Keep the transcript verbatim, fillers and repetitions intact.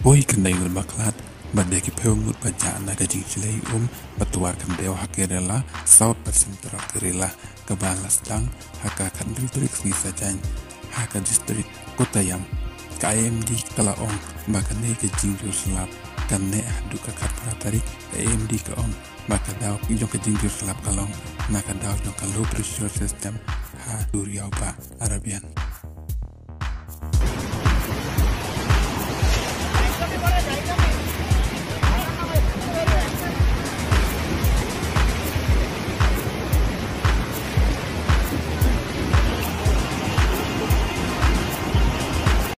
Poi khyndai ngut ba khlad, bad da ki phew ngut ba jah na ka jingshlei um ba twar khyndew ha Kerala, South bad Central Kerala, kaba la sdang ha ka khathynriew tarik sngi Saitjaiñ ha ka district Kottayam. Ka I M D ka la ong ba kane ka jingjur slap kan neh haduh ka khatphra tarik. Ka I M D ka ong ba ka daw jong ka jingjur slap ka long na ka daw jong ka low pressure system ha duriaw Bah Arabian.